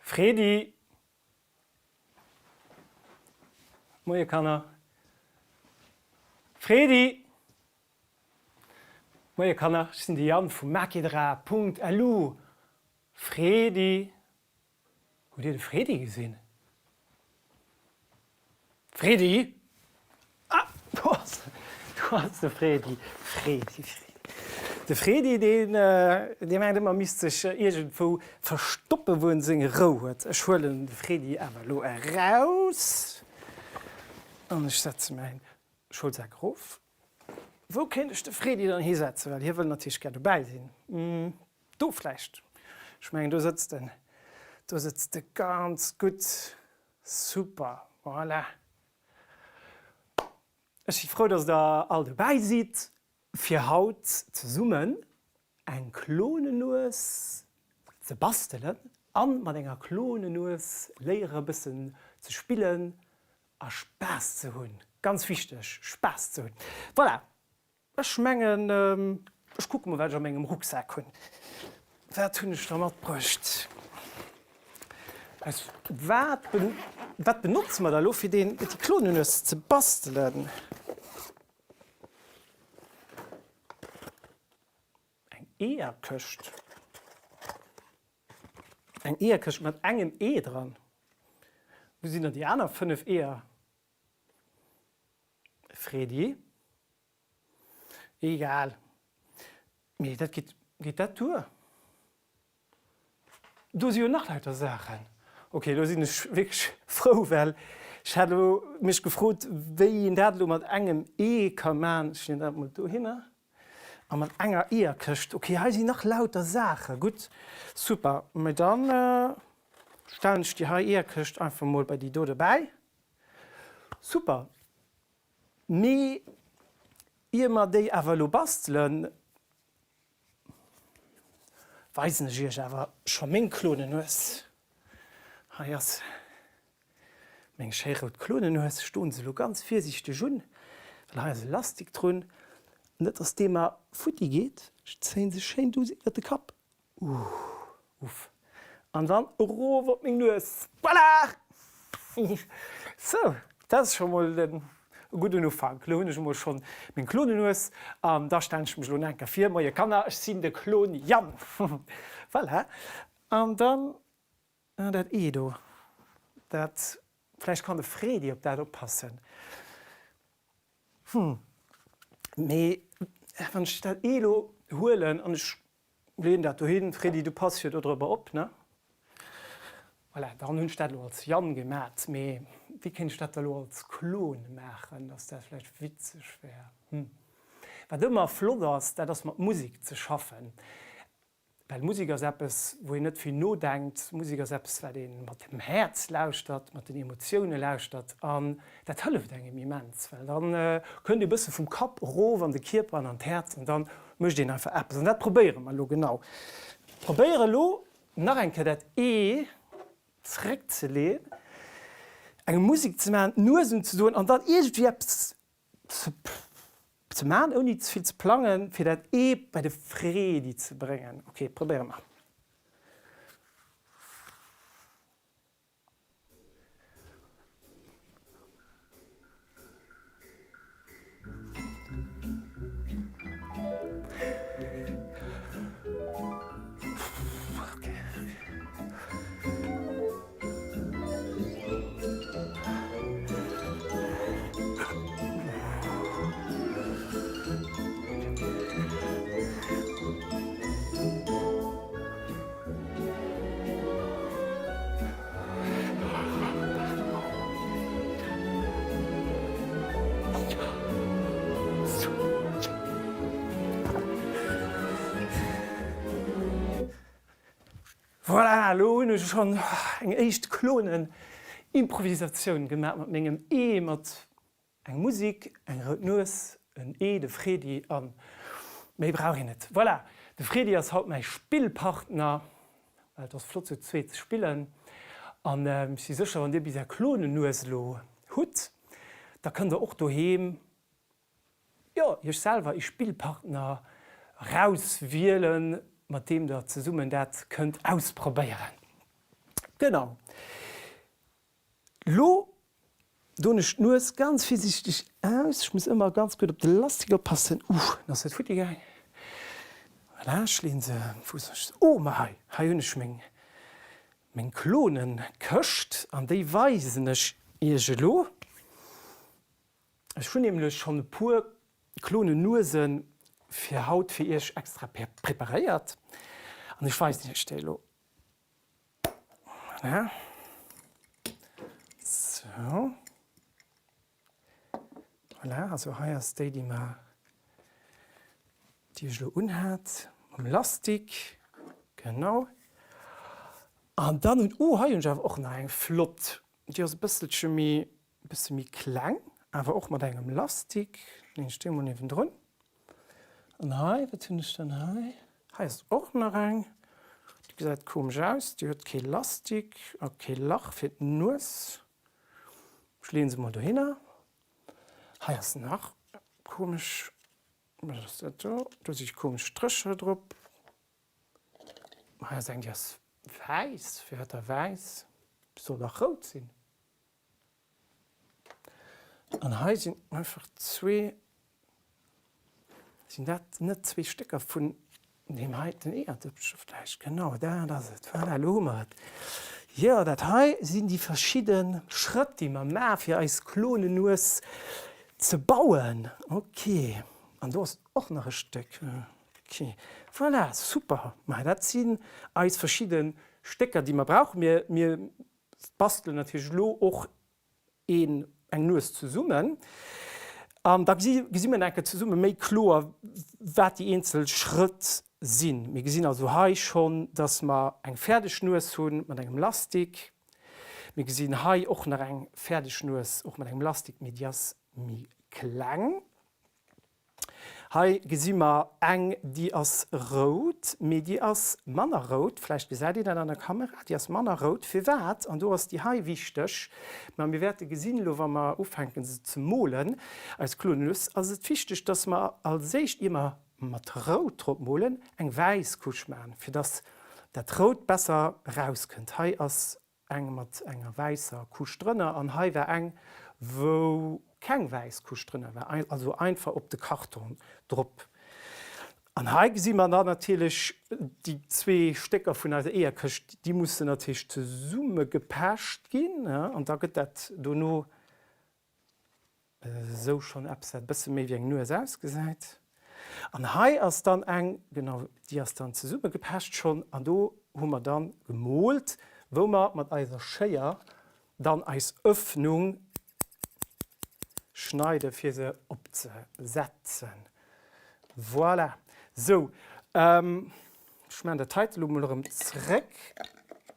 Fredi! Moie Kanner. Fredi! Moie Kanner, ech sinn de Yann vu Makedra.lu. Fredi! Hutt dir de Fredi gesinn? Fredi! Ah, do ass, do ass de Fredi. Fredi, Fredi. De Fredi, deen, dee mengt ëmmer, misst sech iergendwou verstoppen, wou en seng Rou huet. Ech huelen de Fredi awer elo eraus an ech setze mäin Schoulsak erof. Wou kéint ech de Fredi dann hisetzen, well hie wëll natierlech gär dobäi sinn. Do vläicht. Ech mengen, do sëtzt en. Do sëtzt e ganz gutt. Super, voilà. Ech si frou, dass der all dobäi sidd, fir haut zesummen eng Klonenues ze bastelen an mat enger Klonenues léiere bëssen ze spillen a Spaass ze hunn. Ganz wichteg, Spaass ze hunn. Voilà, Ech mengen, ech kucke mol, wat ech a mengem Rucksak hunn. Wat hunn ech da matbruecht? Aus wat, wat benotze mer da elo, fir deen, déi Klonenues ze bastelen? Eng Eeërkëscht. Eng Eeërkëscht mat engem Ee dran. Wou sinn dann déi aner 5 Eeër? Fredi? Egal. Mee dat geet, geet dat duer? Do si jo nach lauter Saachen. Ok, elo sinn ech wierklech frou, well ech hat elo mech gefrot, wéi een dat elo mat engem Ee ka man. Ech leeën dat mol dohinner. A mat enger Eeërkëscht. Ok, hei sinn nach lauter Saachen. Gutt, super. Mee dann stellen ech déi hei Eeërkëscht einfach mol bei déi do dobäi. Super. Mee ier mer déi awer elo bastelen, weisen ech iech awer scho meng Klonenues. Hei ass meng schéi rout Klonenues. Ech doen se elo ganz virsiichteg un, well hei ass e Lastik drun, net dass dee mer futti geet. Ech zéien se schéin duuss iwwert de Kapp. Uff. An dann erof op meng Nues. Voilà! Sou, dat ass scho mol e gudden Ufank. Lo hunn ech emol schonn meng Klonenues an da stellen ech mech elo nach eng Kéier vir. Moie Kanner, ech sinn de Klon Yann. Voilà. An dann dat Ee do, dat, vläicht kann de Fredi op dat oppassen. Hm, mee wann ech dat Ee lo huelen an ech Leen dat dohin, Freddy, du pass jo dodrobber op, ne? Voilà, dann hunn ech dat elo als Yann gemat, mee wéi kéint ech dat da elo als Klon maachen, dass dat vläicht witzeg wär? Hm. Wat ëmmer flott ass, dat ass mat Musek ze schaffen, well Musek ass eppes, wou een net vill nodenkt. Musek ass eppes, wat ee mat dem Häerz lauschtert, mat den Emotioune lauschtert an dat hëlleft engem immens, well dann kënnt ee bësse vum Kapp erof an de Kierper an an d'Häerz an dann Mécht een einfach eppes. An dat probéiere mer elo genau. Probéiere elo nach eng Kéier dat Ee zeréckzeleeën, eng Musek ze maachen, d'Nues unzedoen an dann iergendwéi eppes ze ze maachen, ouni ze vill ze plangen, fir dat Ee bei de Fredi ze bréngen. Ok, probéiere mer. Voilà, elo hunn ech schonn eng éischt Klonen-Improvisatioun gemaach mat mengem Ee, mat Eng Musik, eng rout Nues, en Ee, de Fredi an méi brauch een net. Voilà, de Fredi ass haut mäi Spillpartner, well et ass flott sou zweet ze spillen. An ech si sécher, wann dir bis är Klonenues elo hutt, da kënnt der och doheem, jo, iech selwer ee Spillpartner rauswielen, mat deem der zesummen dat kënnt ausprobéieren. Genau. Lo doen ech d'Nues ganz virsiichteg aus. Ech muss ëmmer ganz gutt op de Lastik oppassen. Uuh, en ass net futti gaang. Voilà, ech leen se, wou soll ech se, oh ma hei, hei hunn ech meng, meng Klonenkëscht an déi weisen ech iech elo. Ech hunn nämlech schonn e puer Klonennuese fir haut fir iech extra preparéiert an ech weisen iech déi elo. Voilà. So. Voilà, also hei ass déi, déi mer, déi ech elo unhat, mam Lastik. Genau. An dann hunn, oh, hei hunn ech awer och nach eng flott, déi ass e bësselche méi, e bësse méi kleng, awer och mat engem Lastik. Leen ech déi emol niewendrun. An hei, wat hunn ech dann hei? Hei ass och nach eng, déi gesäit komesch aus, déi huet kee Lastik a kee Lach fir d'Nues. Ech leeën se mol dohinner. Hei ass nach komesch, wat ass dat do? Do si komesch Strécher drop. Hei ass eng, déi ass wäiss. Firwat da wäiss? Soll dach rout sinn. An hei sinn einfach zwee, sinn dat net zwee Stécker vun deem heiten Eeërdëppche vläicht? Genau, dat ass et. Voilà, elo hu mer et. Jo, dat hei sinn déi verschidde Schrëtt, déi mer maache fir eis Klonenues ze bauen. Ok, an do ass och nach e Stéck. Ok, voilà, super. Ma dat sinn eis verschidde Stécker, déi mer brauchen. Mir, mir bastelen natierlech elo och een eng Nues zesummen an da gesi mir enke zesumme méi kloer, wat déi eenzel Schrëtt sinn. Mir gesinn also hei schonn, dass mer eng fäerdeg Nues hu mat engem Lastik. Mir gesinn hei och nach eng fäerdeg Nues, och mat engem Lastik, mee déi ass méi kleng. Hei gesi mer eng, déi ass rout, mee déi ass manner rout. Vläicht gesäit een dat an der Kamera, déi ass manner rout. Firwat? An do ass déi hei wichteg, ma mir wäerte gesinn elo, wa mer ufänken se ze molen, eis Klonenues, ass et wichteg, dass mer als éischt, ier mer mat rout drop molen, eng wäiss Couche maachen, fir dass dat Rout besser erauskënnt. Hei ass eng mat enger wäisser Couche drënner an hei war eng wou keng wäiss Couche drënner war, also einfach op de Karton drop. An hei gesi mer dann natierlech déi zwee Stécker vun eiser Eeërkëscht, déi mussen natierlech zesumme gepecht ginn an da gëtt dat dono Esou schonn eppes wat e bësse méi wéi eng Nues ausgesäit. An hei ass dann eng, genau, déi ass dann zesummegepecht schonn an do hu mer dann gemoolt, wou mer mat eiser Schéier dann eis Öffnung schneide fir se opzesetzen. Voilà. Sou, ech maachen dat heite lo mol erëm zréck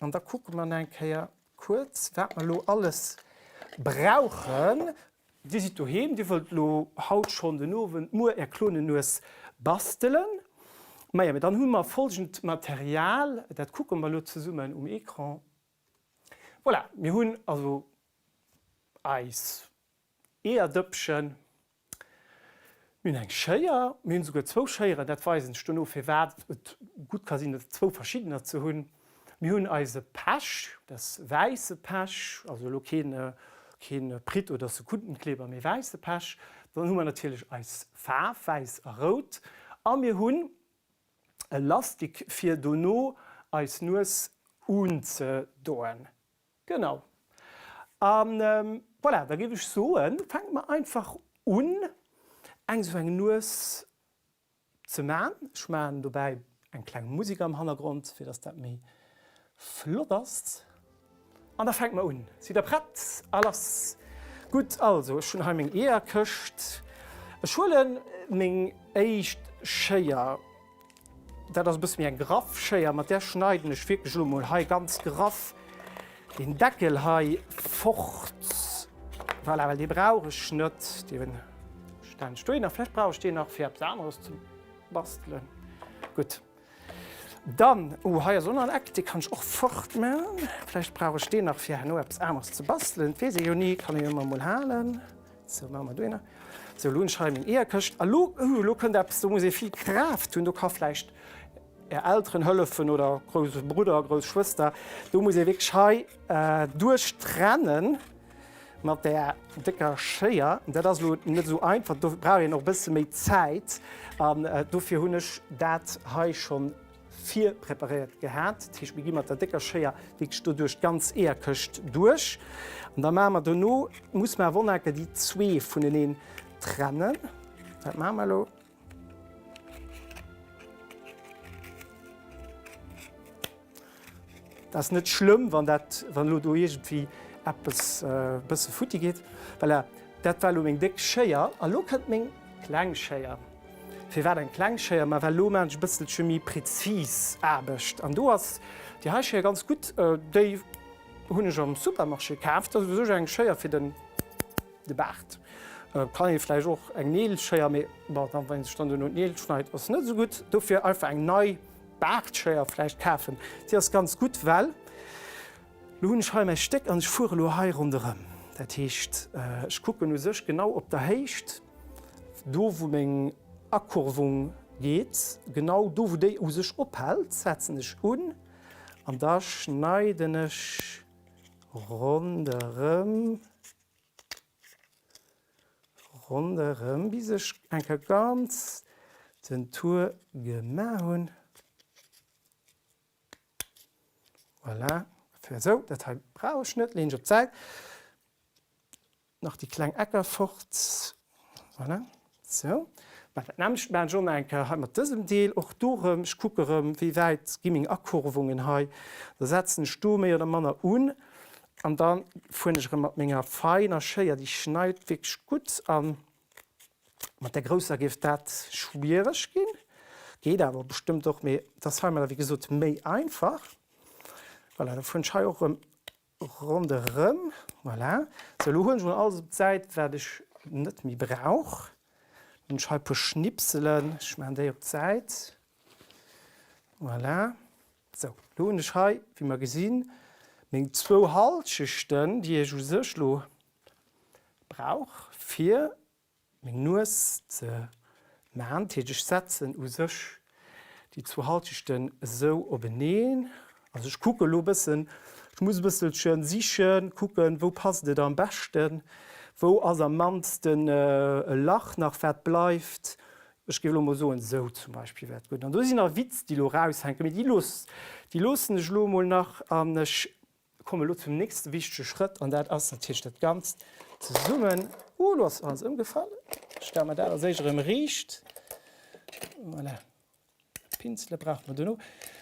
an da kucke mer nach eng Kéier, Kuerz, wat mer elo alles brauchen. Dir sidd doheem, dir wëllt elo haut schonn den Owend, muer är Klonenues bastelen. Maja, mee dann hu mer folgend Material, dat kucke mer elo zesummen um Ecran. Voilà, mir hunn also eis Eeërdëppchen, Mir hunn eng Schéier, mir hunn esouguer zwou Schéieren, dat weisen ech dono firwat et gutt ka sinn zwou verschiddener ze hunn. Mir hunn eise Pech, dat ass wäisse Pech, also elo keen keen Pritt oder Sekundenkleber, mee wäisse Pech. Dann hu mer natierlech eis Faarf, wäiss a rout, a mir hunn e Lastik fir dono eis Nues unzedoen. Genau. A voilà, da géif ech soen, fänke mer einfach un, eng esou eng Nues ze man. Ech maachen dobäi eng kleng Musek am Hannergrond, fir dass dat méi flott ass. An da fänke mer un. Sidd der prett? A lass! Gutt, also ech hunn hei meng Eeërkëscht. Ech huele meng éischt Schéier. Dat ass e bësse méi eng graff Schéier, mat där schneiden ech wierklech elo mol hei ganz graff deen Deckel hei fort. Voilà, well dee brauch ech net, dee stellen ech dohinner. Vläicht brauch ech deen nach fir eppes aneres ze bastelen. Gutt, dann, oh hei ass och nach en Eck, dee kann ech och fort maachen. Vläicht brauch ech deen nach fir herno eppes aneres ze bastelen, weess ee jo ni, kann ee jo ëmmer mol halen. Sou, maache mer dohinner. Sou, elo hunn ech hei meng Eeërkëscht. A lo, uh, elo kënnt eppes, do muss ee vill Kraaft hunn. Do ka vläicht. Är Elteren hëllefen oder grousse Brudder, grouss Schwëster. Do muss ee wierklech hei duerchtrennen mat där décker Schéier. Dat ass elo net esou einfach, do brauch een och e bësse méi Zäit an dofir hunn ech dat hei schonn virpreparéiert gehat. Dat heescht, mir gi mat der décker Schéier wierklech do duerch d'ganz Eeërkëscht duerch an da maache mer dono, muss mer awer och nach eng Kéier déi zwee vuneneen trennen. Dat maache mer elo. Dat ass net schlëmm, wann dat, wann elo do iergendwéi eppes e bësse futti geet. Voilà, dat war elo meng déck Schéier. A lo kënnt meng kleng Schéier. Firwat eng kleng Schéier? Ma well elo maachen ech e bësselche méi prezis Aarbecht. An do ass déi hei Schéier ganz gutt. Déi hunn ech am Supermarché kaaft. Dat ass u sech eng Schéier fir den. De Baart kann ee vläicht och eng Neelschéier, mee bon, dann wann ee sech dann duerno d'Neel schneit, ass net esou gutt. Dofir einfach eng nei Baartschéier vläicht kafen, déi ass ganz gutt, well lo hunn ech hei mäi Stéck an ech fuere lo hei ronderëm. Dat heescht, ech kucken u sech genau op der Héicht, do wou meng Akurvung geet, genau do wou déi u sech ophält, setzen ech un an da schneiden ech ronderëm. Ronderëm bis ech eng Kéier ganz den Tour gemaach hunn. Voilà, ungefähr esou. Dat hei brauch ech net, leen ech op d'Säit. Nach déi kleng Ecker fort. Voilà, sou. Mä dat nämmlecht maachen ech och nach eng Kéier hei mat dësem Deel. Och do erëm, ech kucke erëm, wéi wäit gi meng Akurvungen hei. Da setzen ech do méi oder manner un an da fueren ech erëm mat menger feiner Schéier, déi schneit wierklech gutt an mat där grousser géif dat schwiereg ginn. Geet awer bestëmmt och, mee et ass heimadder wéi gesot méi einfach. Voilà, da fueren ech hei och erëm Ronderëm, voilà. Sou, elo huelen ech mol alles op d'Säit, wat ech net méi brauch. Dann hunn ech hei e puer Schnipselen, ech maachen déi op d'Säit. Voilà. Sou, elo hunn ech hei, wéi mer gesinn, meng zwou Halschechten, déi ech u sech elo brauch, fir meng Nues ze maan. Dat heescht ech setzen u sech déi zwou Halschechten esou openeen. Also ech kucke lo bëssen, ech muss e bësselchen sichen, kucken wou passt et am beschten, wou ass am mannsten e Lach nach wat bleift. Ech géif elo mol soen esou zum Beispill wär et gutt. An do sinn nach Witz déi elo raushänken, mee déi looss, déi loossen ech elo mol nach an ech Komme elo zum nächste wichtege Schrëtt an dat ass natierlech dat Ganzt zesummen. Oh, elo ass alles ëmgefall. Stelle mer dat als éischt erëm riicht. Voilà. Pinsele brauche mer duerno.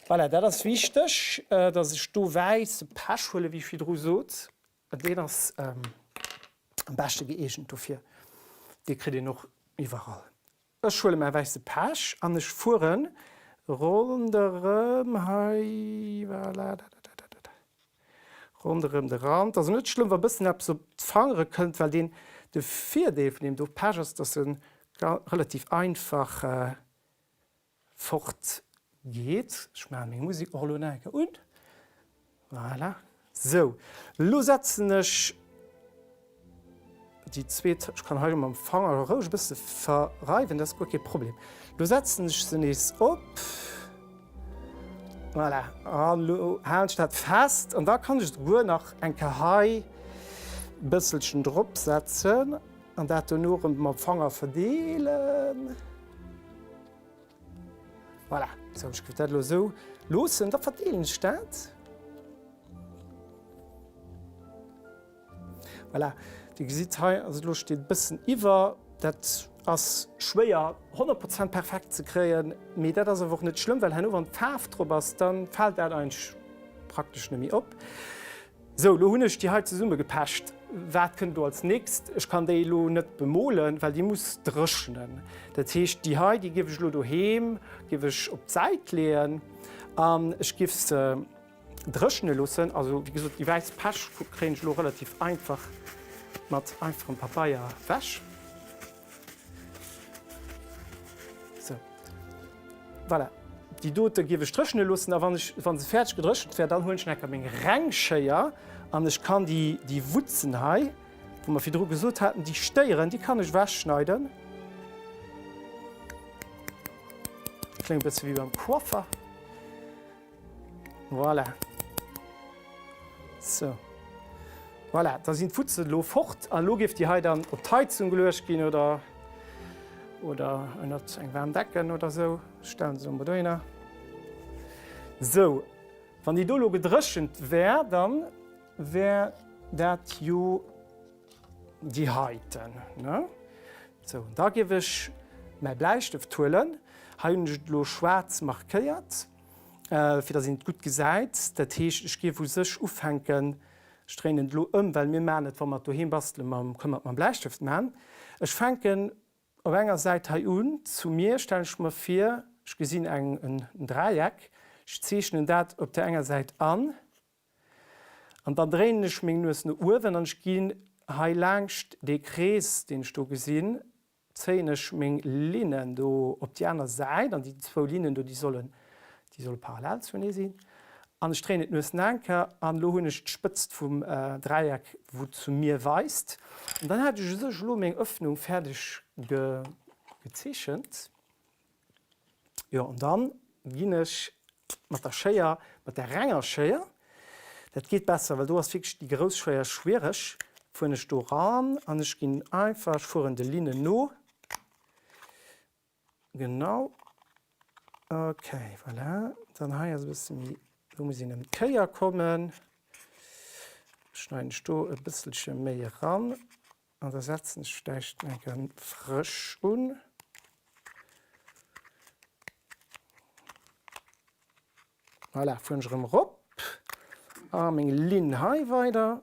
Voilà, dat ass wichteg, dass ech do wäisse Pech huelen, wéi ech virdru sot. Deen ass am beschte gëeegent dofir. Dee kritt een och iwwerall. Ech huele mäi wäisse Pech an ech fuere ronderëm hei, voilà, ronderëm de Rand. Ass net schlëmm, wa bëssen eppes op d'Fangere kënnt, well deen, de Virdeel vun deem do Pech ass, dass e relativ einfach fort geet. Ech maache meng Musek och elo nach eng Kéier un. Voilà. Sou, elo setzen ech déi zweet, ech kann hei mam Fanger roueg e bësse verreiwen, dat ass guer kee Problem. Elo setzen ech se nees op. Voilà, an elo halen ech dat fest an da kann ech esouguer nach eng Kéier hei e bësselchen drop setzen an dat dono erëm mam Fanger verdeelen. Voilà, sou, ech géif dat elo esou loossen, da verdeelen ech dat. Voilà, Dir gesitt hei, also elo steet e bëssen iwwer. Dat ass schwéier 100 Prozent perfekt ze kréien, mee dat ass awer och net schlëmm, well herno wann d'Faarf drop ass, da fält dat eigentlech praktesch net méi op. Sou, lo hunn ech déi hei zesumme gepecht. Wat kënnt elo als nächst? Ech kann déi elo net bemolen, well déi muss dréchnen. Dat heescht, déi hei, déi giff ech elo doheem, giff ech op d'Säit leeën an ech giff se dréchne loossen. Also, wéi gesot, déi wäiss Pech kréien ech elo relativ einfach mat einfachem Pabeier wech. Sou. Voilà. Déi dote giff ech dréchene loossen a wann ech, wann se fäerdeg gedréchent wär, dann huelen ech enker meng reng Schéier an ech kann déi, déi Wutzen hei, wou mer virdru gesot haten, déi stéieren, déi kann ech ewechschneiden. Kléngt e bësse wéi beim Coiffer. Voilà. Sou. Voilà, da sinn d'Futzen elo fort. An elo géif déi hei dann op d'Heizung geluecht ginn oder, oder ënnert eng waarm Decken oder sou. Ech stellen se elo mol dohinner. Sou, wann déi do elo gedréchent wär, dann wär dat jo déi heiten, ne? Sou, an da géif ech mäi Bläistëft huelen. Hei hunn ech et elo schwaarz markéiert. fir dass een et gutt gesäit. Dat heescht, ech géif u sech ufänken, ech dréinen et elo ëm, well mir maachen et, wa mer et doheem bastelen, mam, kënne mer et mam Bläistëft maachen. Ech fänken op enger Säit hei un, zu mir stellen ech mer vir, ech gesinn eng, en Dräieck, ech zeechnen dat op där enger Säit an, an dann dréinen ech meng Nues no uewen an ech ginn hei laangscht dee Krees, deen ech do gesinn, zéien ech meng Linnen do op déi aner Säit, an déi zwou Linnen do, déi sollen, déi solle parallel zuenee sinn, an ech dréinen d'Nues nach eng Kéier, an elo hunn ech d'Spëtzt vum Dräieck, wou zu mir weist, an dann hat ech u sech elo meng Öffnung fäerdeg gezeechent. Jo, an dann ginn ech mat der Schéier, mat der renger Schéier, dat geet besser, well do ass wierklech déi grouss Schéier schwiereg, fueren ech do ran an ech ginn einfach, ech fueren de Linnen no, genau, ok, voilà, dann hei ass e bësse méi, do muss een ëm d'Kéier kommen, schneiden ech do e bësselche méi eran. An da setzen ech vläicht eng Kéier frësch un. Voilà, fueren ech erëm erop a meng Linn hei weider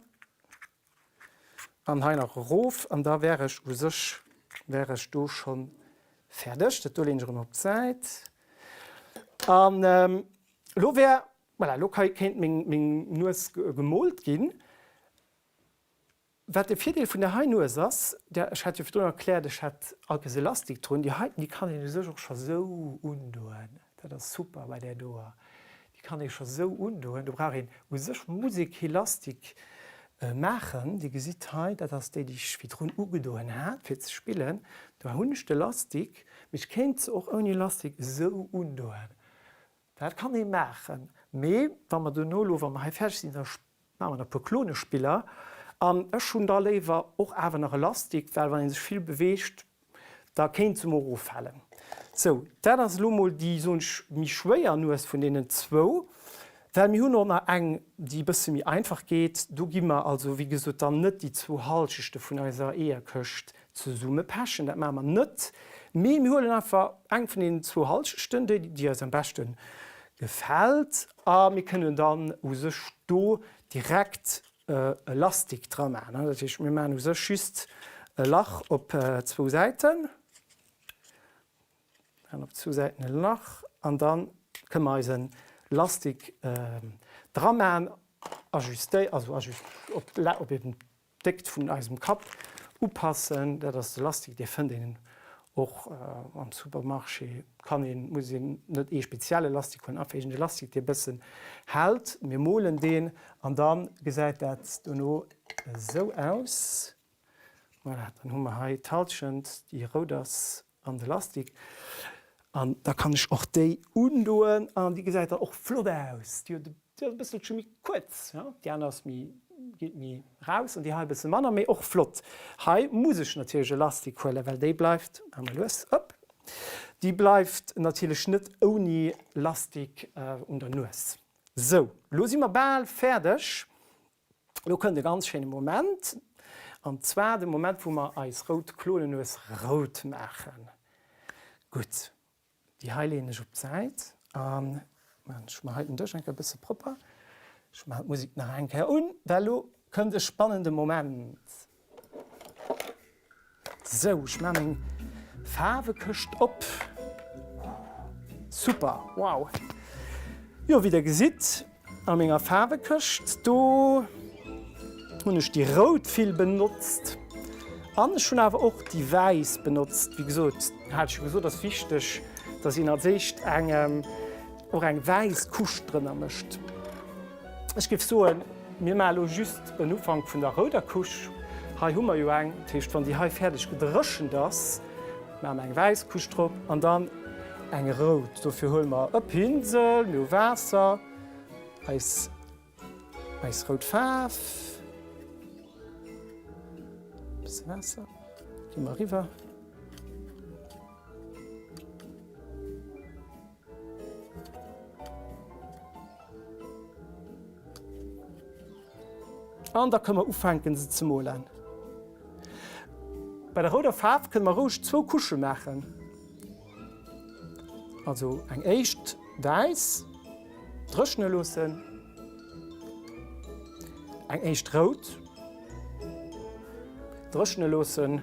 an hei nach erof an da wär ech u sech wär ech do schonn fäerdeg. Dat do leen ech erëm op d'Säit an elo wär, voilà, elo kéint meng meng Nues gemoolt ginn. Wat de Virdeel vun där hei Nues ass, där, ech hat jo virdrun erkläert, ech hätt Alpes Elastic drun, déi heiten, déi kann een u sech och scho sou undoen. Dat ass super bei där doer, déi kann ee scho sou undoen, do brauch een u sech, muss ee kee Lastik maachen. Dir gesitt hei, dat ass déi, déi ech virdrun ugedoen hat fir ze spillen, do hunn ech de Lastik, mee ech kéint se och ouni Lastik esou undoen. Dat kann ee maachen, mee wa mer dono elo, wa mer hei fäerdeg sinn, da maache mer nach e puer Klonespiller. An ech hunn da léiwer och awer nach e Lastik, well wann ee sech vill beweegt, da kéint se mol eroffalen. Sou, dat ass elo mol déi, soen ech, méi schwéier Nues vun deenen zwou, well mir hunn och nach eng, déi e bësse méi einfach geet. Do gi mer also, wéi gesot, dann net déi zwou Hallschechte vun eiser Eeërkëscht Zesummepechen, dat maache mer net, mee mir huelen einfach eng vun deenen zwou Hallschechten, déi, déi eis am beschte gefält, a mir kënnen dann u sech do direkt e Lastik dra maachen. Dat heescht, mir maachen u sech just e Lach op zwou Säiten, maachen op zwou Säiten e Lach an da kënne mer eise Lastik dra maachen, ajustéieren, also ajust op, op eben D'Déckt vun eisem Kapp upassen, dat ass de Lastik, dee fënnt een och am Supermarché. Kann een, muss een net ee spezielle Lastik huelen, einfach iergend e Lastik, dee bëssen hält. Mir molen deen an da gesäit dat dono esou aus. Voilà, dann hu mer hei d'Halschent, déi rout ass, an de Lastik. An da kann ech och déi undoen an déi gesäit dann och flott aus. Déi huet Déi ass e bësselche méi kuerz, déi aner ass méi, geet méi raus an déi hei e bësse manner, mee och flott. Hei muss ech natierlech e Lastik huelen, well déi bleift, maache mer lues, op, déi bleift natierlech net ouni Lastik un der Nues. Sou, elo si mer bal fäerdeg. Elo kënnt e ganz schéine Moment, an zwar de Moment, wou mer eis rout Klonennues rout maachen. Gutt. Déi hei leeën ech op d'Säit a maan ech mer hei den Dësch eng Kéier e bësse propper. Ech maachen d'Musek nach eng Kéier un, well elo kënnt e spannende Moment. Sou, ech maan meng Faarwekëscht op. Super, wow! Jo, wéi der gesitt, A menger Faarwekëscht do hunn ech déi rout vill benotzt an ech hunn awer och déi wäiss benotzt. Wéi gesot, hat ech jo gesot, ass wichteg, dass een als éischt eng och eng wäiss Couche drënner mécht. Ech géif soen, mir maache lo just en Ufank vun der rouder Couche. Hei hu mer jo eng, dat heescht, wann déi hei fäerdeg gedréchent ass, Maache mer eng wäiss Couche drop an dann eng rout. Dofir huele mer e Pinsel, mir hu Waasser. Eis eis rout Faarf. Bësse Waasser. Gi mer eriwwer. An da kënne mer ufänken se ze molen. Bei der rouder Faarf kënne mer roueg zwou Couchë maachen. Also eng éischt wäiss, dréchne loossen, eng éischt rout, dréchne loossen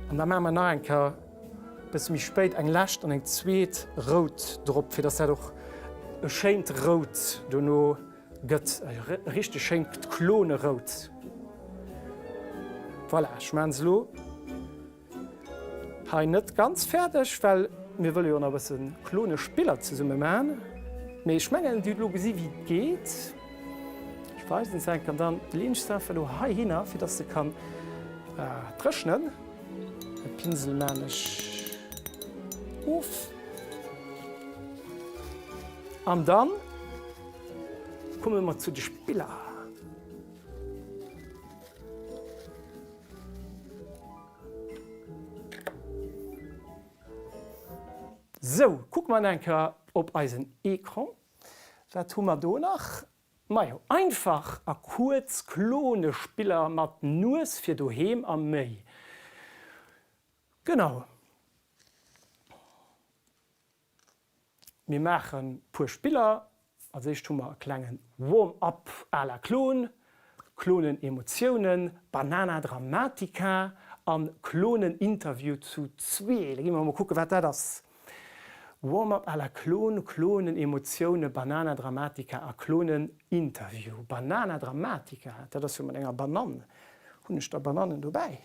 an da maache mer nach eng Kéier e bësse méi spéit eng lescht an eng zweet rout drop, fir dass dat och e schéint Rout dono gëtt, e richteg schéint Klonerout. Voilà, ech maachen se elo. Hei net ganz fäerdeg, well mir wëlle jo nach e bësse Klonespiller zesumme man. Mee ech mengen, Dir hutt elo gesi wéi et geet. Ech weisen se enk an dann leen ech se einfach elo heihinner, fir dass se kann dréchnen. De Pinsel man ech of. An dann komme mer zu de Spiller. Sou, kucke mer eng Kéier op eisen Ecran. Wat hu mer do nach? Majo, einfach a kuerz Klonespiller mat Nues fir doheem a méi. Genau. Mir maachen puer Spiller. Als éischt hu mer e klengen Warm-up à la Klon, Klonen Emotiounen, Banana Dramatica an Klonen Interview zu zwee. Da gi mer mol kucken wat dat ass. Warm-up à la Klon, Klonen Emotiounen, Banana Dramatica a Klonen Interview. Banana Dramatica, dat ass jo mat enger Banann. Hunn ech da Banannen dobäi?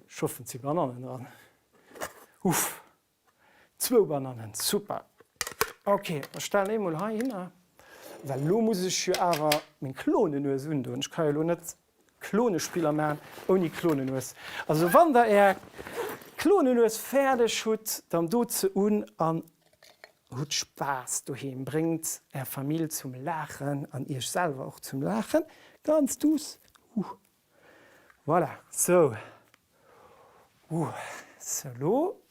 Ech hoffen et si Banannen dran. Uff, zwou Banannen, super. Ok, ech stellen déi mol heihinner, well elo muss ech jo awer meng Klonenues undoen. Ech ka jo elo net Klonespiller maan ouni Klonenues. Also wann der är Klonenues fäerdeg hutt, dann dot se un an hutt Spaass doheem. Bréngt är Famill zum Laachen an iech selwer och zum Laachen. Ganz duuss. Voilà, sou. Sou, lo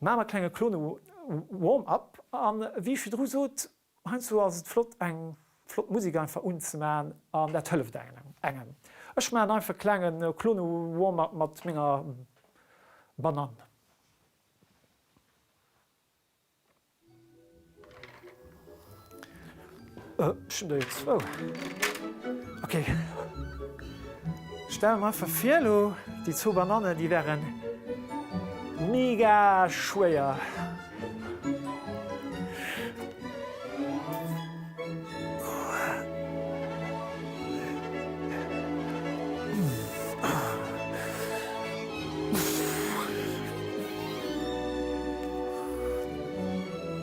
maa mer klenge Klone-Warm-up an wéi ech virdru sot, Heiansdo ass et flott eng flott Musek einfach unzemaan an dat hëlleft engem. Ech maan einfach e klengen Klono Warm up mat menger Banann. Ech hunn der jo zwou. Ok. Stell mer einfach vir elo déi zwou Banannen déi wären mega schwéier.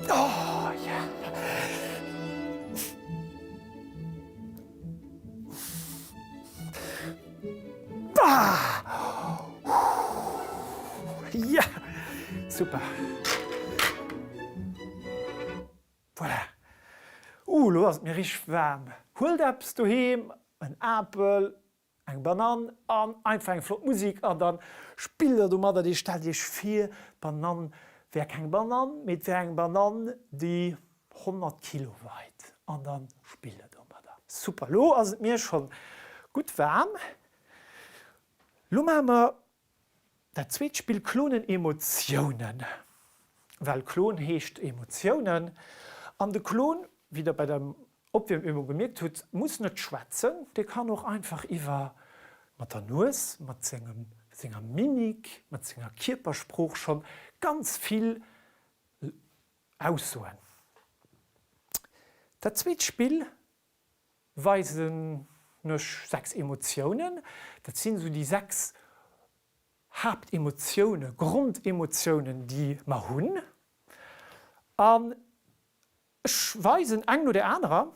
Oh yeah! Ja! Super! Voilà! Uh, lo ass et mir richteg waarm. Huelt eppes doheem, en Apel, eng Banann an einfach eng flott Musik an dann spillt der domadder. Dir stellt iech vir, d'Banann wär keng Banann, mee et wär eng Banann, déi 100 Kilo weit an dann spillt der domadder. Super, lo ass et mir schon gutt waarm. Lo maache mer dat zweet Spill Klonen Emotiounen, well Klon heescht Emotiounen an de Klon, wéi der bei der Opwiermübung gemierkt hutt, muss net schwätzen, dee kann och einfach iwwer mat der Nues, mat sengem senger Mimik, mat senger Kierpersprooch schonn ganz vill Aussoen. Dat zweet Spill weisen ech 6 Emotiounen. Dat sinn esou déi 6 Haaptemotioune, Grondemotiounen, déi mer hunn. An ech weisen eng no der anerer.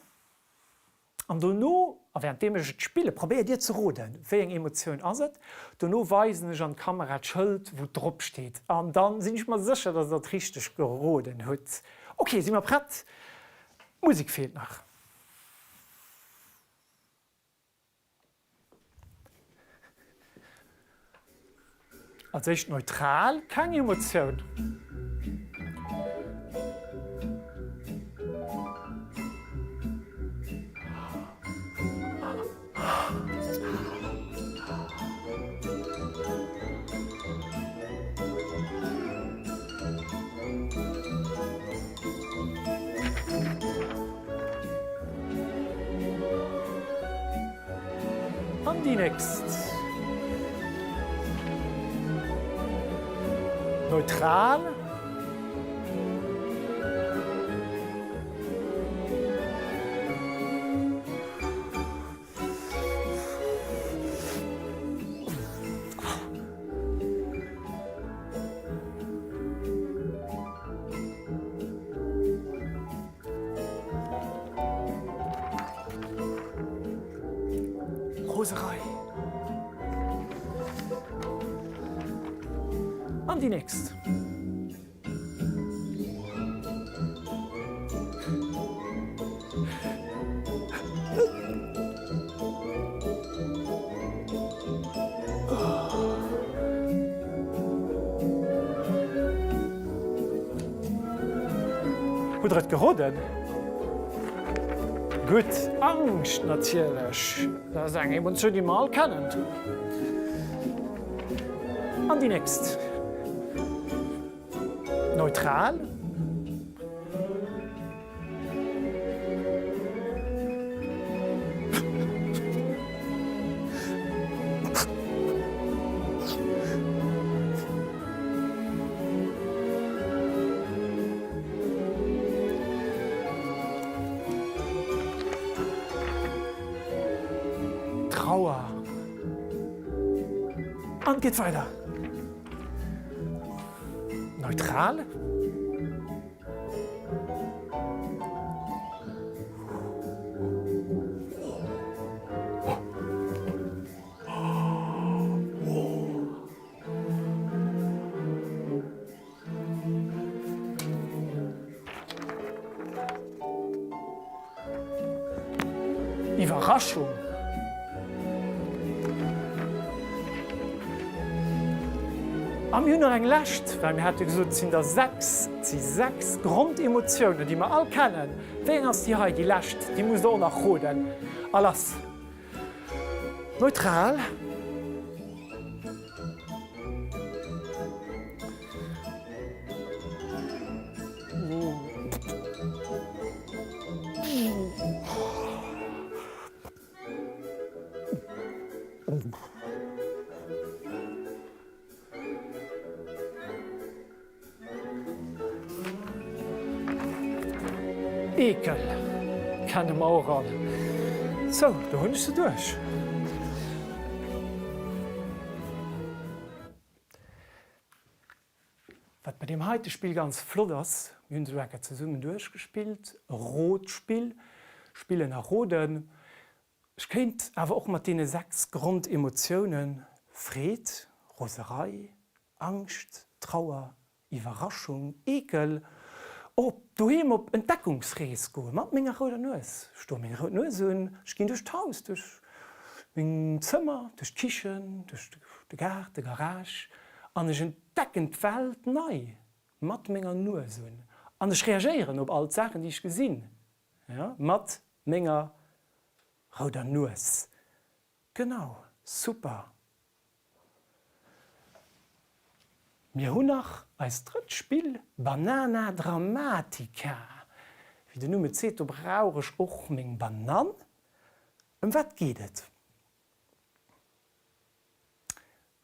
An dono, a währenddeem ech et spillen, probéiert dir ze roden, wéi eng Emotioun ass et. Dono weisen ech an d'Kamera d'Schëld, wou drop steet. An dann sinn ech mer sécher, dass der et richteg geroden hutt. Ok, si mer prett? D'Musek feelt nach. Als éischt neutral, keng Emotioun. An déi nächst. Neutral. Roserei. An déi nächst. Hutt der et geroden? Gutt, Angscht natierlech. Dat ass eng Emotioun, déi mer all kennen. An déi nächst. Neutral. Trauer. An et geet weider. Neutral. Iwwerraschung! A mir hunn nach eng lescht, well mir hate gesot, et sinn der 6, et si 6 Grondemotiounen, déi mer all kennen. Wéi eng ass déi hei, déi lescht? Déi musst der och nach roden. A lass! Neutral. Eekel kenne mer och all. Sou, do hunn ech se duerch. Wat bei deem heite Spill ganz flott ass, mir hunn se elo eng Kéier zesummen duerchgespillt, e Rotspill, Spillen a Roden. Ech kéint awer och mat deene 6 Grondemotiounen, Freed, Roserei, Angscht, Trauer, Iwwerraschung, Eekel, op doheem op Entdeckungsrees goe mat menger rouder Nues. Ech doe meng rout Nues un, ech ginn duerch d'Haus, duerch meng Zëmmer, duerch d'Kichen, duerch de Gaart, de Garage an ech entdecken d'Welt nei mat menger Nues un an ech reagéieren op all d'Saachen, déi ech gesinn, mat menger rouder Nues. Genau, super! Mir hunn nach eist drëtt Spill, Banana Dramatica. Wéi den Numm et seet, do brauch ech och meng Banann. Ëm wat geet et?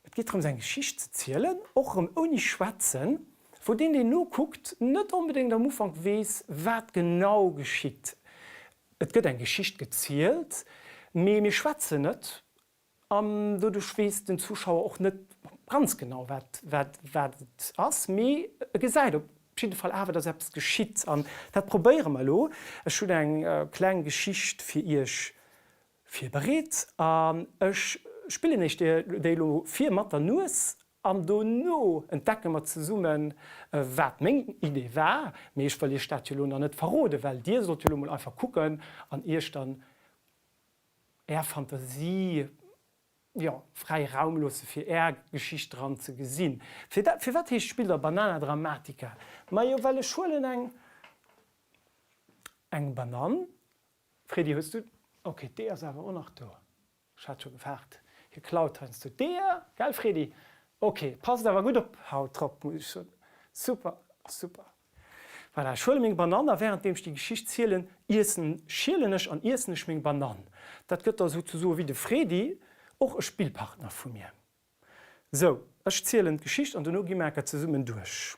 Et geet drëms eng Geschicht ze zielen, och erëm ouni schwätzen, wou deen deen nokuckt net onbedéngt am Ufank weess wat genau geschitt. Et gëtt eng Geschicht gezielt, mee mir schwätzen net An doduerch weess den Zuschauer och net ganz genau, wat wat et ass, mee e gesäit op. Op jidde Fall awer, dass eppes geschitt. An dat probéiere mer elo. Ech hunn eng kleng Geschicht fir Iech virbereet an ech spillen Iech déi elo vir mat der Nues an dono entdecke mer zesummen, wat meng Idee war. Mee ech wëll Iech dat jo elo nach net verroden, well Dir sollt jo elo mol einfach kucken an Iech dann Är Fantasie, jo, fräi Raum loosse fir Är Geschicht dran ze gesinn. Firwat heescht d'Spill da Banana Dramatica? Majo well ech huelen eng eng Banann. Fredi, hues du, ok, d'Eeër ass awer och nach do. Ech hat scho gefaart, hie klaut heiansdo d'Eeër, gell Fredi? Ok, passt awer gutt op haut drop, muss ech soen. Super, super. Voilà, ech huele meng Banann a wärenddeem ech déi Geschicht zielen, iessen, schielen ech an iessen ech meng Banann. Dat gëtt da souzesoe wéi de Fredi och e Spillpartner vu mir. Sou, ech zielen d'Geschicht an dono gi mer enker zesummen duerch.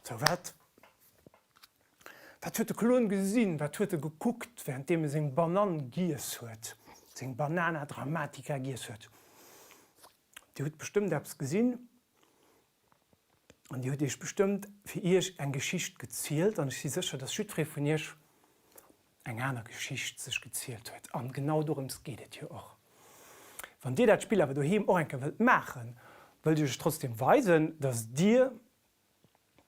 Sou, wat, wat huet de Klon gesinn, wat huet e gekuckt, wärenddeem e seng Banann giess huet, seng Banana Dramatica giess huet? Dir hutt bestëmmt eppes gesinn an Dir hutt Iech bestëmmt fir Iech eng Geschicht gezielt an ech si sécher, dass jiddweree vun Iech eng aner Geschicht sech gezielt huet. An genau dorëms geet et jo och. Wann Dir dat Spill awer doheem och eng Kéier wëllt maachen, wëllt ech Iech trotzdem weisen, dass Dir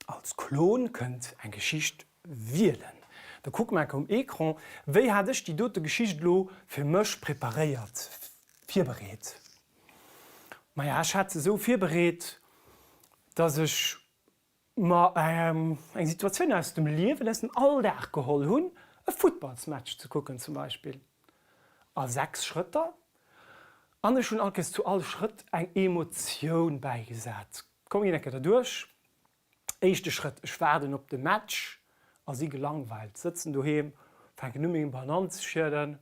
als Klon kënnt eng Geschicht wielen. Da kucke mer eng Kéier um Ecran, wéi hat ech déi dote Geschicht elo fir mech preparéiert, virbereet. Maja, ech hat se esou virbereet, dass ech mer eng Situatioun aus dem Liewen, aus dem Alldag geholl hunn, e Futtballsmatch ze kucken zum Beispill, a 6 Schrëtter, an ech hunn all Kéiers zu all Schrëtt eng Emotioun bäigesat. Komm mir ginn eng Kéier derduerch. Éischte Schrëtt, ech waarden op de Match a si gelangweilt, sëtzen doheem, fänken u meng Banann ze schielen.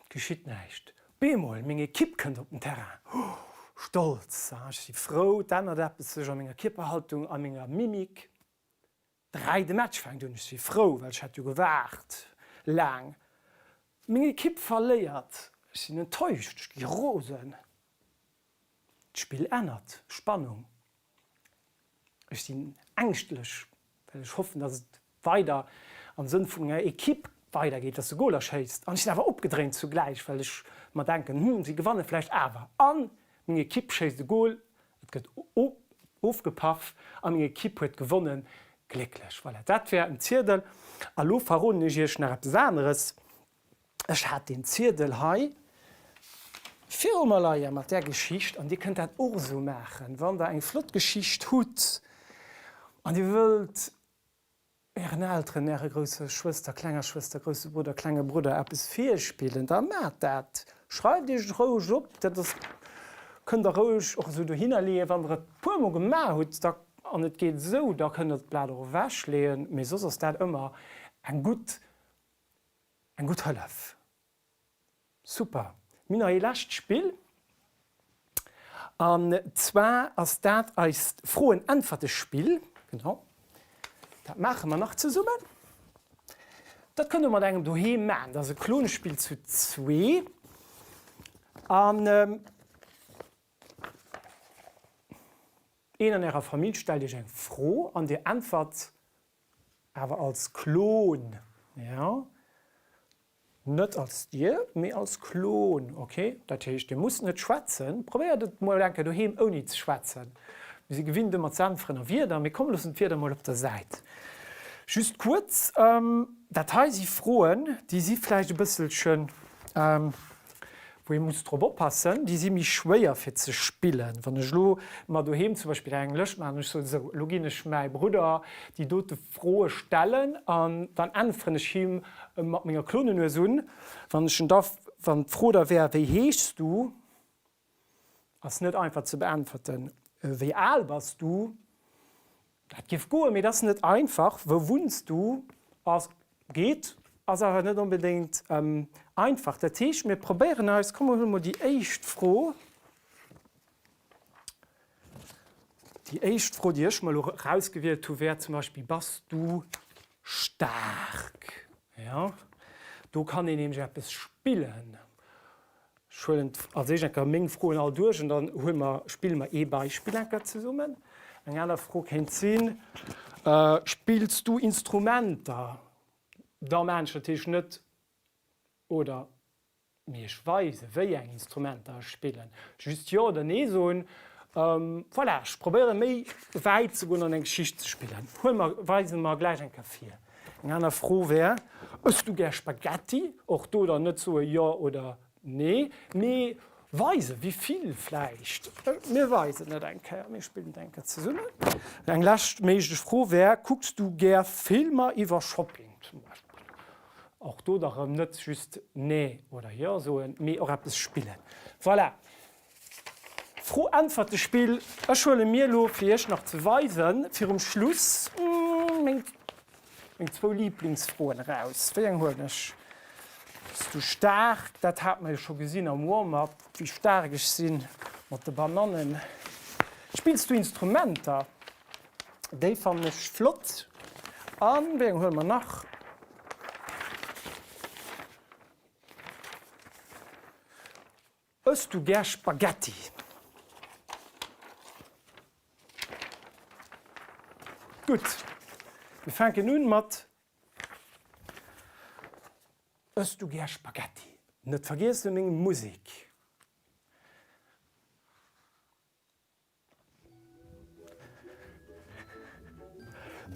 Et geschitt näischt. Bemol, meng Ekipp kënnt op den Terrain. Oh, stolz, ech si frou, et ännert eppes sech a menger Kierperhaltung, a menger Mimik. 3, de Match fänkt un, ech si frou, well ech hat jo gewaart laang. Meng Ekipp verléiert, ech sinn enttäuscht, ech gi rosen. D'Spill ännert, Spannung. Ech sinn ängschtlech, well ech hoffen, dass et weider am Sënn vun enger Ekipp weidergeet, dass se Goler schéisst. An ech sinn awer opgedréint zugläich, well ech mer denken, Hm, si gewanne vläicht awer. A meng Ekipp schéisst e Gol, et gëtt ofgepaff a meng Ekipp huet gewonnen. Glécklech. Voilà, dat wär en Ziedel. A lo verroden ech Iech nach eppes aneres. Ech hat deen Ziedel hei viru mer leie mat där Geschicht an Dir kënnt dat och esou maachen, wann Der eng flott Geschicht hutt an Dir wëllt Ären Elteren, Ärer grousser Schwëster, klenger Schwëster, grousse Brudder, klenge Brudder eppes virspillen, da maacht dat. Schreift Iech et roueg op, dat ass, kënnt Der roueg och esou dohinner leeën. Wann Der et puermol gemaach hutt, da, an et geet esou, da kënnt Der d'Blat och ewechleeën, mee soss ass dat ëmmer eng gutt Eng gutt Hëllef. Super. Mir hunn nach ee lescht Spill. An zwar ass dat eist Froen-Äntwerte-Spill. Genau. Dat maache mer nach zesummen. Dat kënnt der mat engem doheem maachen. Dat ass e Klonespill zu zwee. An een an ärer Famill stellt iech eng Fro an dir äntwert awer als Klon. Jo. Net als dir, mee als Klon, ok? Dat heescht, dir musst net schwätzen. Probéiert et mol eng Kéier doheem ouni ze schwätzen. Mir si gewinnt ëmmer ze äntweren a Wierder, mee komm, loossen d'Wierder mol op der Säit. Just kuerz, dat hei si Froen, déi si vläicht e bësselchen, wou ee muss drop oppassen, déi si méi schwéier fir ze spillen. Wann ech elo mer doheem zum Beispill eng Lëscht maachen an ech soen, esou, elo ginn ech mäi Brudder déi dote Froe stellen an dann äntweren ech him mat menger Klonenues un, wann ech en da, wann d'Fro da wär, wéi heeschs du, ass net einfach ze beäntwerten. Wéi al bass du? Dat géif goen, mee et ass net einfach. Wou wunns du? Ass, geet, ass awer net onbedéngt einfach. Dat heescht, mir probéieren eis, komm mer huele mol déi éischt Fro, déi éischt Fro, déi ech mer elo erausgewielt hu wär zum Beispill, Bass du staark? Jo, do kann een nämlech eppes spillen. Ech huelen als éischt eng Kéier meng Froen all duerch an dann huele mer, spille mer ee Beispill eng Kéier zesummen. Eng aner Fro kéint sinn, Spills du Instrumenter? Da maachen ech natierlech net oder, mee ech weise wéi eng Instrumenter ech spillen. Just Jo oder Nee soen. Voilà, ech probéiere méi wäit ze goen an eng Geschicht ze spillen. Huele mer, weise mer gläich eng Kéier vir. Eng aner Fro wär, Ëss du gär Spaghetti? Och do dann net soe jo oder nee, mee weisen, wéi vill vläicht. Mir weisen et eng Kéier, mir spillen et eng Kéier zesummen. Eng lescht méiglech Fro wär, Kucks du gär Filmer iwwer Shopping zum Beispill? Och do da rëm net just nee oder jo soen, mee och eppes spillen. Voilà. Fro-Äntwerte-Spill. Ech huele mir elo, fir iech nach ze weisen, virum Schluss meng zwou Liiblingsfroen eraus. Wéi eng huelen ech? Bass du staark? Dat hate mer jo scho gesinn am Warm-up, wéi staark ech sinn mat de Banannen. Spills du Instrumenter? Déi fannen ech flott. A wéi eng huele mer nach? Ëss du gär Spaghetti? Gutt, mir fänken un mat Ëss du gär Spaghetti? Net vergiessen meng Musek.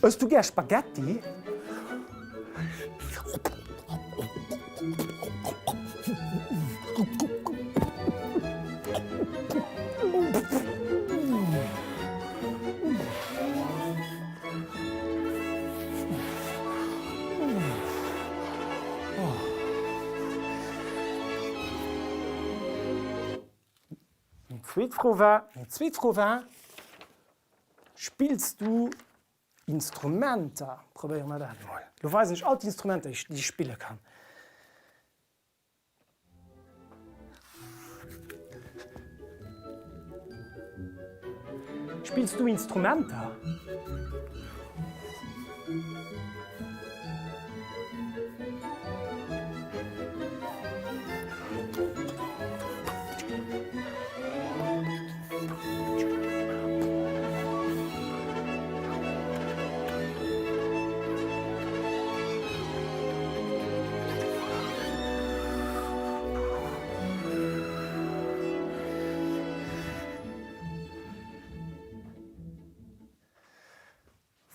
Ëss du gär Spaghetti? Meng zweet Fro war, meng zweet Fro war, Spills du Instrumenter? Probéiere mer dat emol. Lo weisen ech all d'Instrumenter, déi ech spille kann. Spills du Instrumenter?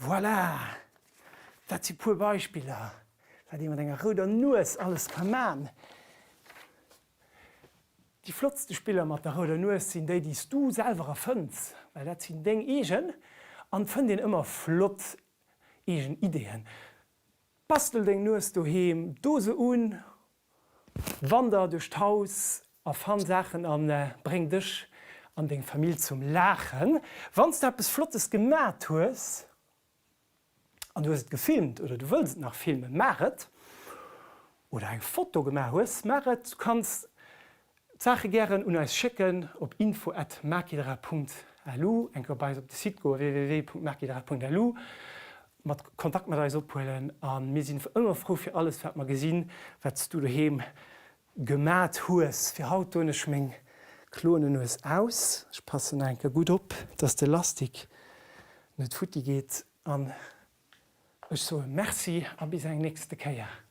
Voilà! Dat si puer Beispiller, wat ee mat enger rouder Nues alles ka man. Déi flottste Spiller mat der rouder Nues sinn déi, déi s du selwer erfënns, well dat sinn deng eegen an et fënnt een ëmmer flott eegen Ideeën. Bastel deng Nues doheem, do se un, wander duerch d'Haus a fann Saachen an bréng dech an deng Famill zum Laachen. Wann s du eppes Flottes gemat hues an du hues et gefilmt oder du wëlls et nach filmen, maach et. Oder eng Foto gemaach hues, maach et. Du kanns d'Saache gären un eis schécken op info at makidra.lu, eng Kéier bei eis op de Site goen, www.makidra.lu. Mat Kontakt mat eis ophuelen a mir sinn ëmmer frou fir alles wat mer gesinn, wat s du doheem gemat hues. Fir haut doen ech meng Klonenues aus. Ech passen nach eng Kéier gutt op, dass de Lastik net futti geet an ech soe Merci a bis eng nächste Kéier.